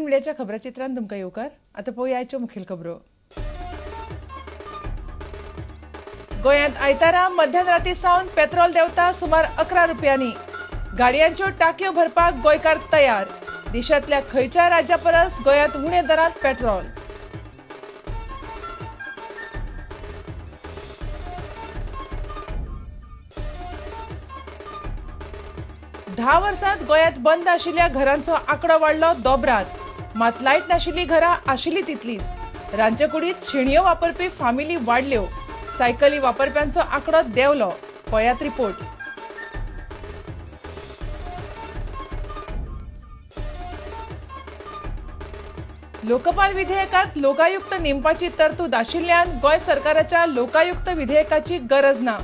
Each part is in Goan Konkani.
मिडियाच्या खबराचित्रान तुमकां येवकार. आतां पळोवया आयच्यो मुखेल खबरो. गोंयांत आयतारा मध्यान राती सावन पेट्रोल देंवता सुमार 11 रुपयांनी. गाडयांच्यो टाकयो भरपाक गोंयकार तयार. देशांतल्या खंयच्याय राज्या परस गोंयांत उणे दरांत पेट्रोल. धा वर्सांत गोंयांत बंद आशिल्ल्या घरांचो आंकडो वाडलो दोबरात. मात लायट नाशिल्ली घरां आशिल्ली तितलीच. रांदचे कुडींत शेणयो वापरपी फामिली वाडल्यो. सायकली वापरप्यांचो आंकडो देंवलो. पळयात रिपोर्ट. लोकपाल विधेयकात लोकायुक्त नेमपाची तरतूद आशिल्ल्यान गोंय सरकाराच्या लोकायुक्त विधेयकाची गरज ना.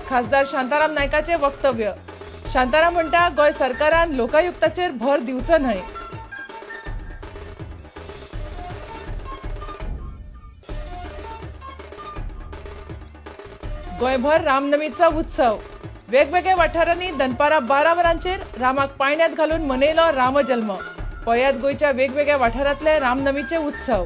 खासदार शांताराम नायकाचे वक्तव्य. शांताराम म्हणटा गोंय सरकारान लोकायुक्ताचेर भर दिवचो न्हय. गोंयभर रामनमीचो उत्सव. वेगवेगळ्या वाठारांनी दनपारां 12 वरांचेर रामाक पाळण्यांत घालून मनयलो रामजल्म. पळयात गोंयच्या वेगवेगळ्या वाठारांतले रामनमीचे उत्सव.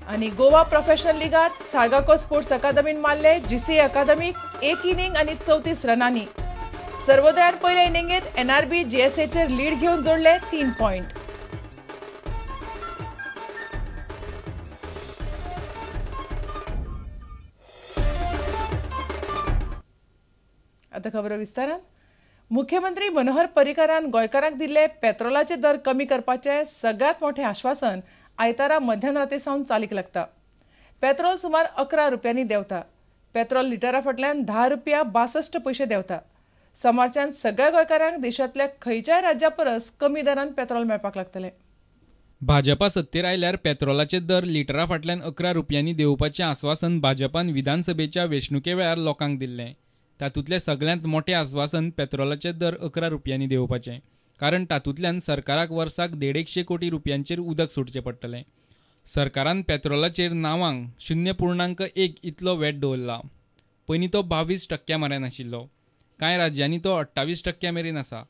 आनी गोवा प्रोफेशनल लिगांत साळगांवको स्पोर्ट्स अकादमीन मारले जीसीए अकादमीक 1 इनिंग आनी 34 रनांनी. सर्वोदयान पयल्या इनिंगेत एनआरबी जीएसएचेर लीड घेवन जोडले 3 पॉयंट. आता खबर विस्तारान. मुख्यमंत्री मनोहर पर्रीकारान गोंयकारांक दिल्ले पेट्रोलाचे दर कमी करपाचे सगळ्यांत मोठें आश्वासन आयतारा मध्यान राती सावन चालीक लागता. पेट्रोल सुमार 11 रुपयांनी देंवता. पेट्रोल लिटरा फाटल्यान 10 रुपया 62 पयशे देंवता. सोमारच्यान सगळ्या गोंयकारांक देशांतल्या खंयच्याय राज्या परस कमी दरान पेट्रोल मेळपाक लागतलें. भाजपा सत्तेर आयल्यार पेट्रोलाचे दर लिटरा फाटल्यान 11 रुपयांनी देंवपाचें आस्वासन भाजपान विधानसभेच्या वेंचणुके वेळार लोकांक दिल्लें. तातूंतलें सगळ्यांत मोठें आस्वासन पेट्रोलाचे दर 11 रुपयांनी देंवपाचें, कारण तातूंतल्यान सरकाराक वर्साक 150 कोटी रुपयांचेर उदक सोडचें पडटलें. सरकारान पेट्रोलाचेर नांवांक 0.1 इतलो वेट दवरला. पयलीं तो 22% मेरेन आशिल्लो. कांय राज्यांनी तो 28% मेरेन आसा.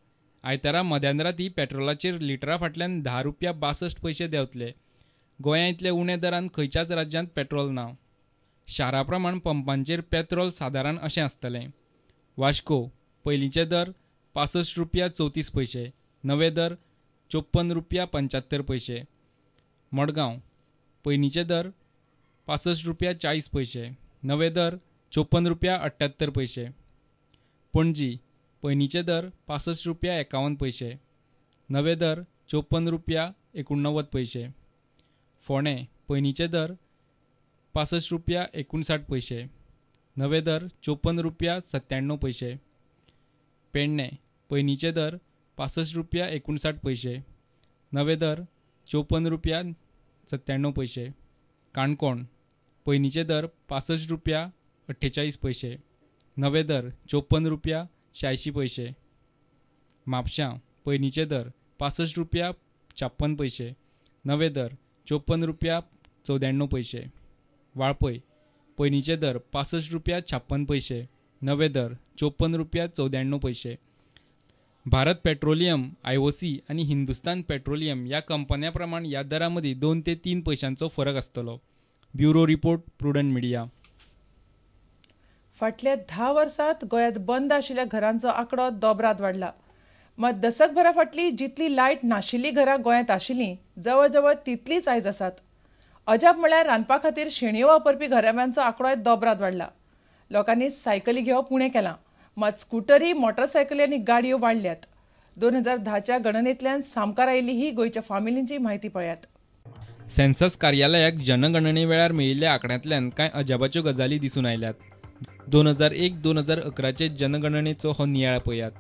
आयतारा मध्यानराती पेट्रोलाचेर लिटरा फाटल्यान 10 रुपया 62 पयशे देंवतले. गोंया इतले उणे दरान खंयच्याच राज्यांत पेट्रोल ना. शारा प्रमाण पंपांचेर पेट्रोल सादारण अशें आसतलें. वास्को पयलींचे दर 65 रुपया 34 पयशे, नवे दर 54 रुपया 75 पयशे. मडगांव पयलींचे दर 65 रुपया 40 पयशे, नवे दर 54 रुपया 78 पयशे. पणजी पयलींचे दर 65 रुपया 51 पयशे, नवे दर 54 रुपया 89 पयशे. फोंडें पयलींचे दर 65 रुपया 59 पयशे, नवे दर 54 रुपया 97 पयशे. पेडणें पयलींचे दर 65 रुपया 59 पयशे, नवे दर 54 रुपया 97 पयशे. काणकोण पयलींचे दर 65 रुपया 48 पयशे, नवे दर 54 रुपया 86 पयशे. म्हापशां पयलींचे दर 65 रुपया 56 पयशे, नवे दर 54 रुपया 94 पयशे. वाळपय पयलींचे दर 65 रुपया 56 पयशे, नवे दर 54 रुपया 94 पयशे. भारत पेट्रोलियम, IOC आनी हिंदुस्तान पेट्रोलियम ह्या कंपन्यां प्रमाण ह्या दरां मदीं 2 ते 3 पयशांचो फरक आसतलो. Bureau report, Prudent Media. फाटल्या 10 वर्सांत गोंयांत बंद आशिल्ल्या घरांचो आंकडो दोबरात वाडला. मात दसकभरा फाटली जितली लायट नाशिल्ली घरां गोंयांत आशिल्लीं जवळजवळ तितलीच आयज आसात. अजाप म्हळ्यार रांदपा खातीर शेणयो वापरपी घराब्यांचो आंकडोय दोबरात वाडला. लोकांनी सायकली घेवप उणें केलां, मात स्कुटरी, मोटरसायकली आनी गाडयो वाडल्यात. 2010च्या गणनेंतल्यान सामकार आयिल्ली ही गोंयच्या फामिलींची म्हायती पळयात. सेन्सस कार्यालयाक जनगणने वेळार मेळिल्ल्या आंकड्यांतल्यान कांय अजापाच्यो गजाली दिसून आयल्यात. 2001-2011चे जनगणनेचो हो नियाळ पळयात.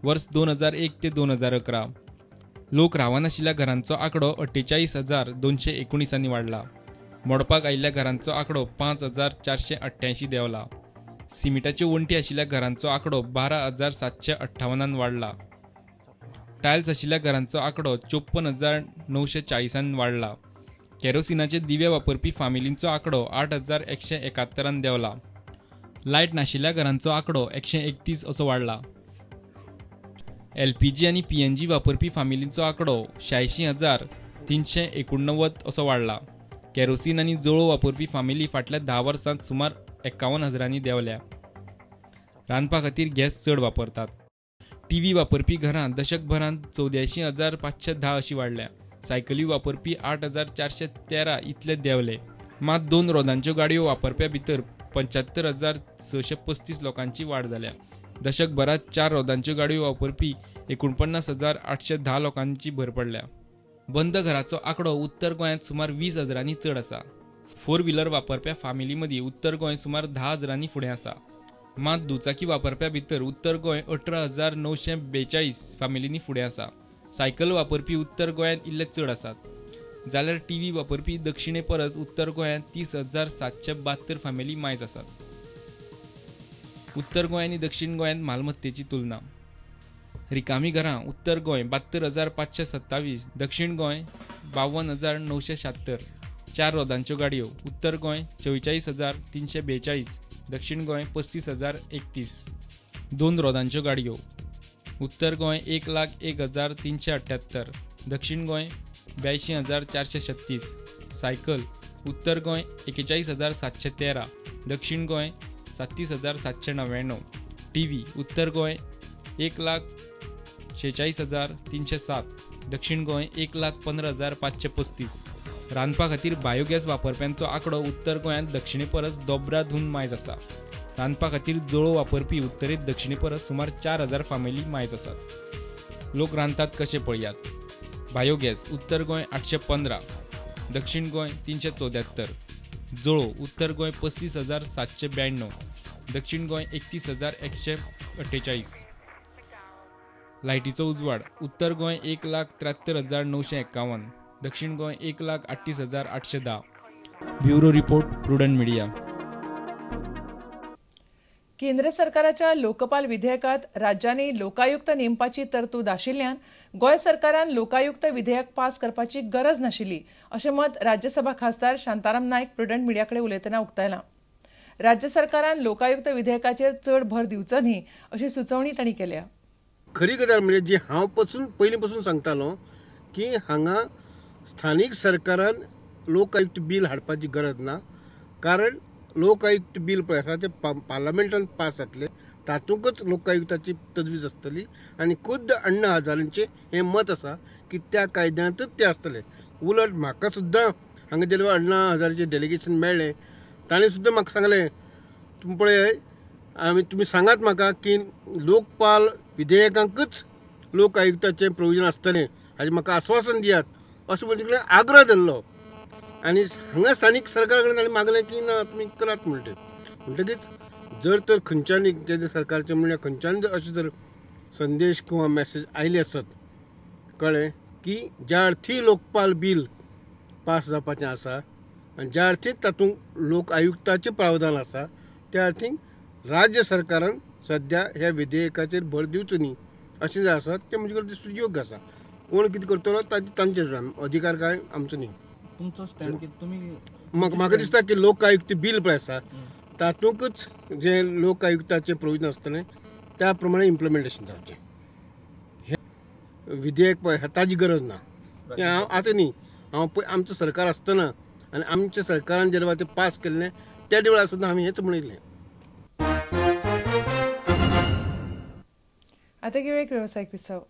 वर्स 2001 ते 2011 लोक रावनाशिल्ल्या घरांचो आंकडो 48,219 वाडला. मोडपाक आयिल्ल्या घरांचो आंकडो 5,488 देंवला. सिमिटाच्यो वण्टी आशिल्ल्या घरांचो आंकडो 12,758 वाडला. टायल्स आशिल्ल्या घरांचो आंकडो 54,940 वाडला. केरोसिनाचे दिवे वापरपी फामिलींचो आंकडो 8171 देंवला. लायट नाशिल्ल्या घरांचो आंकडो 131 असो वाडला. LPG आनी PNG वापरपी फामिलींचो आंकडो 86,389 असो वाडला. केरोसीन आनी जोळो वापरपी फामिली फाटल्या 10 वर्सांत सुमार 51,000 देंवल्या. रांदपा खातीर गॅस चड वापरतात. टीव्ही वापरपी घरां दशकभरांत 84,510 अशी वाडल्या. सायकली वापरपी 8,413 इतले देंवले. मात 2 रोदांच्यो गाडयो वापरप्या भितर 75,635 लोकांची वाड जाल्या. दशकभरात 4 रोदांच्यो गाडयो वापरपी 49,810 लोकांची भर पडल्या. बंद घराचो आंकडो उत्तर गोंयांत सुमार 20,000 चड आसा. 4 व्हिलर वापरप्या फामिली मदीं उत्तर गोंय सुमार 10,000 फुडें आसा. मात दुचाकी वापरप्या भितर उत्तर गोंय 18,942 फामिलींनी फुडें आसा. सायकल वापरपी उत्तर गोंयांत इल्ले चड आसात, जाल्यार टीव्ही वापरपी दक्षिणे परस उत्तर गोंयांत 30,772 फामिली मायज आसात. उत्तर गोंय आनी दक्षिण गोंयांत मालमत्तेची तुलना. रिकामी घरां उत्तर गोंय 72,527, दक्षिण गोंय 52,976. 4 रोदांच्यो गाडयो उत्तर गोंय 44,342, दक्षिण गोंय 35,031. 2 रोदांच्यो गाडयो उत्तर गोंय 1,01,378, दक्षिण गोंय 82,436. सायकल उत्तर गोंय 41,713, दक्षिण गोंय 37,799. टीव्ही उत्तर गोंय 1,46,307, दक्षिण गोंय 1,15,535. रांदपा खातीर बायोगॅस वापरप्यांचो आंकडो उत्तर गोंयांत दक्षिणे परस दोब्रादून मायज आसा. रांदपा खातीर जोळो वापरपी उत्तरेंत दक्षिणे परस सुमार 4,000 फामिली मायज आसात. लोक रांदतात कशें पळयात. बायोगॅस उत्तर गोंय 815, दक्षिण गोंय 374. जोळो उत्तर गोंय 35,792, दक्षिण गोंय 31,148. लायटीचो उजवाड उत्तर गोंय 1,73,951, दक्षिण Goa 1,38,810. Bureau report, Prudent Media. केंद्र सरकाराच्या लोकपाल विधेयकात राज्यांनी लोकायुक्त नेमपाची तरतूद आशिल्ल्यान गोंय सरकारान लोकायुक्त विधेयक पास करपाची गरज नाशिल्ली अशें मत राज्यसभा खासदार शांताराम नायक प्रुडंट मिडियाकडे उलयतना उक्तायलां. राज्य सरकारान लोकायुक्त विधेयकाचेर चड भर दिवचो न्ही अशी सुचोवणी तांणी केल्या. खरी गजाल म्हणजे जी हांव पसून पयलीं पसून सांगतालो की हांगा स्थानीक सरकारान लोकायुक्त बील हाडपाची गरज ना, कारण लोकायुक्त बील पळय आसा तें पार्लमेंटान पास जातलें, तातूंकच लोकायुक्ताची तजवीज आसतली आनी खुद्द अण्णा हजारेंचें हें मत आसा की त्या कायद्यांतच तें आसतलें. उलट म्हाका सुद्दां हांगा जेन्ना अण्णा हजारेचें डेलिगेशन मेळ्ळें ताणें सुद्दां म्हाका सांगलें, तुमी पळय आमी तुमी सांगात म्हाका की लोकपाल विधेयकांकच लोक आयुक्ताचें प्रोविजन आसतलें हाजें म्हाका आस्वासन दियात अशें म्हणून तिकडे आग्रह धरलो आनी हांगा स्थानीक सरकारा कडेन ताणें मागलें की ना तुमी करात म्हणटे. म्हणटकीच जर तर खंयच्यान केंद्र सरकारचें म्हणल्यार खंयच्यान जर अशें जर संदेश किंवा मॅसेज आयले आसत कळ्ळें की ज्या अर्थी लोकपाल बील पास जावपाचें आसा आनी ज्या अर्थी तातूंत लोक आयुक्ताचें प्रावधान आसा त्या अर्थी राज्य सरकारान सद्या ह्या विधेयकाचेर भर दिवचो न्ही अशें जें आसा तें म्हजे कडेन दिसता योग्य आसा. कोण कितें करतलो तांचे तांचे अधिकार काय आमचो न्ही. तुमचो स्टँड कितें? तुमी म्हाका दिसता की लोक आयुक्त बील पळय आसा तातूंकच जें लोक आयुक्ताचें प्रोविजन आसतलें त्या प्रमाणे इम्प्लिमेंटेशन जावचें. हें विधेयक पळय ताजी गरज ना. हें हांव आतां न्ही, हांव पळय आमचें सरकार आसतना आनी आमच्या सरकारान जेन्ना तें पास केल्लें त्या वेळार सुद्दां आमी हेंच म्हणिल्लें. आतां घेवया एक वेवसायीक विसव.